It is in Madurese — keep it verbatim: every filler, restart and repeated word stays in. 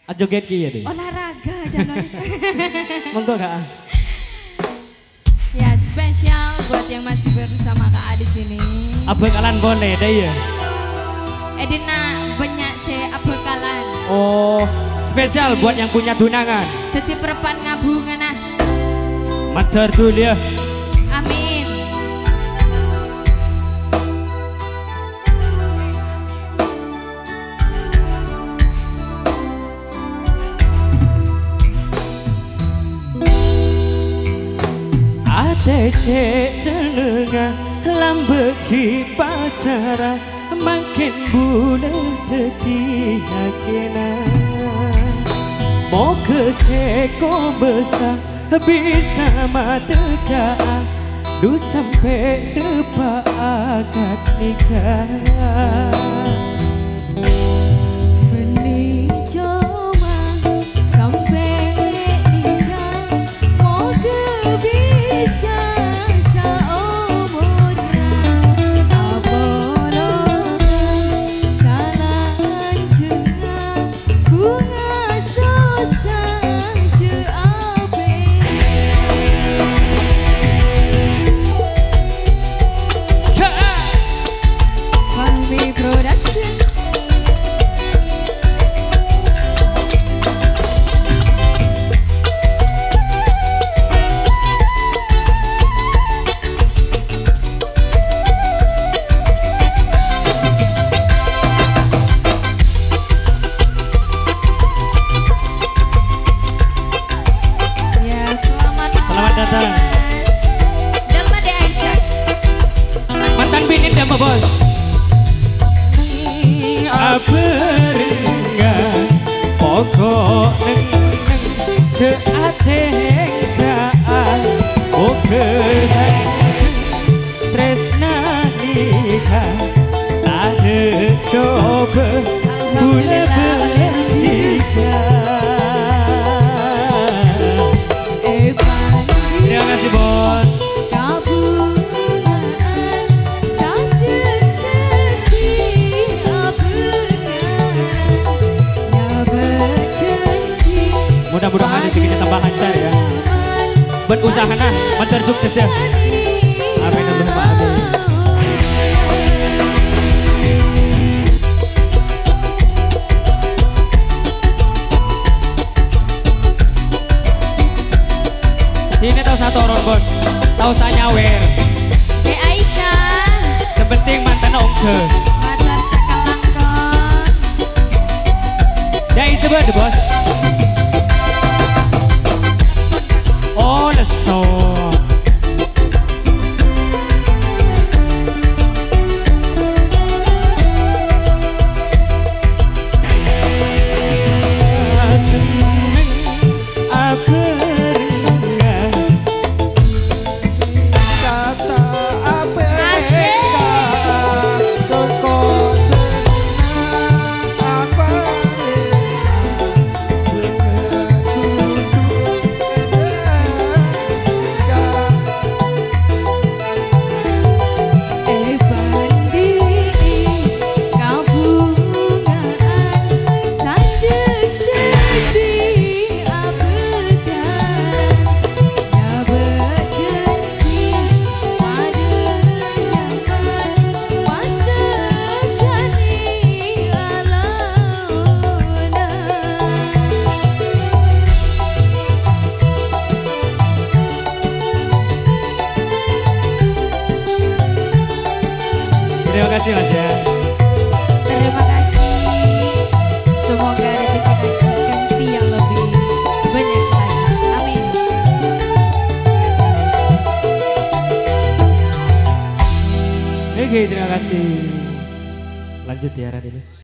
Ajoget kèya, Dè. Olahraga, jangan. Monggo, Kak. Ya, spesial buat yang masih bersama Kak A di sini. Abhâkalan polè, Dè, ya? Eh, dinna' bânnya' sè abhâkalan. Oh, spesial buat yang punya tunangan. Dhâddhi parappa'na bhungana. Mandhâr dhuli, ya. Amin. Atè cè' sennengnga lambâ' ghi' pacara, mangkèn bulâ dhâddhi hakèna. Moghâ sè kobâsa bisa matèka'a, dhu sampè' dâpa'a akad nika. Bânnè coma sampè' nika, moghâ bisa saomoran. Apolong salanjhângnga, bhunga sossa jhâ' abis. Fahmi Production. Ya, selamat, selamat datang. Dâmma, Dè Aisyah. Mantan binè dâmma, Bos. Abhârengnga, pokok neng-neng jhâ' atèngghâ'ân, pokok neng-neng. Trèsna nika tadâ' cobâ bulâ bâlândika. Terima kasih, Bos. Mudah-mudahan rezekinya tambah lancar, ya. Bân usahana mandhâr sukses, ya. Amin, Allahumma amin. Sini tao satoron, Bos. Tao sanyawer. Dè Aisyah. Sè penting mantanna ongghâ. Mator sakalangkong. Dai sebut, Bos. Oh, lesso. Seneng abhârengnga. Asik. Terima kasih, Mas, ya. Terima kasih. Semoga rezeki ganti yang lebih banyak lagi. Amin. Oke, terima kasih. Lanjut ya, Radit.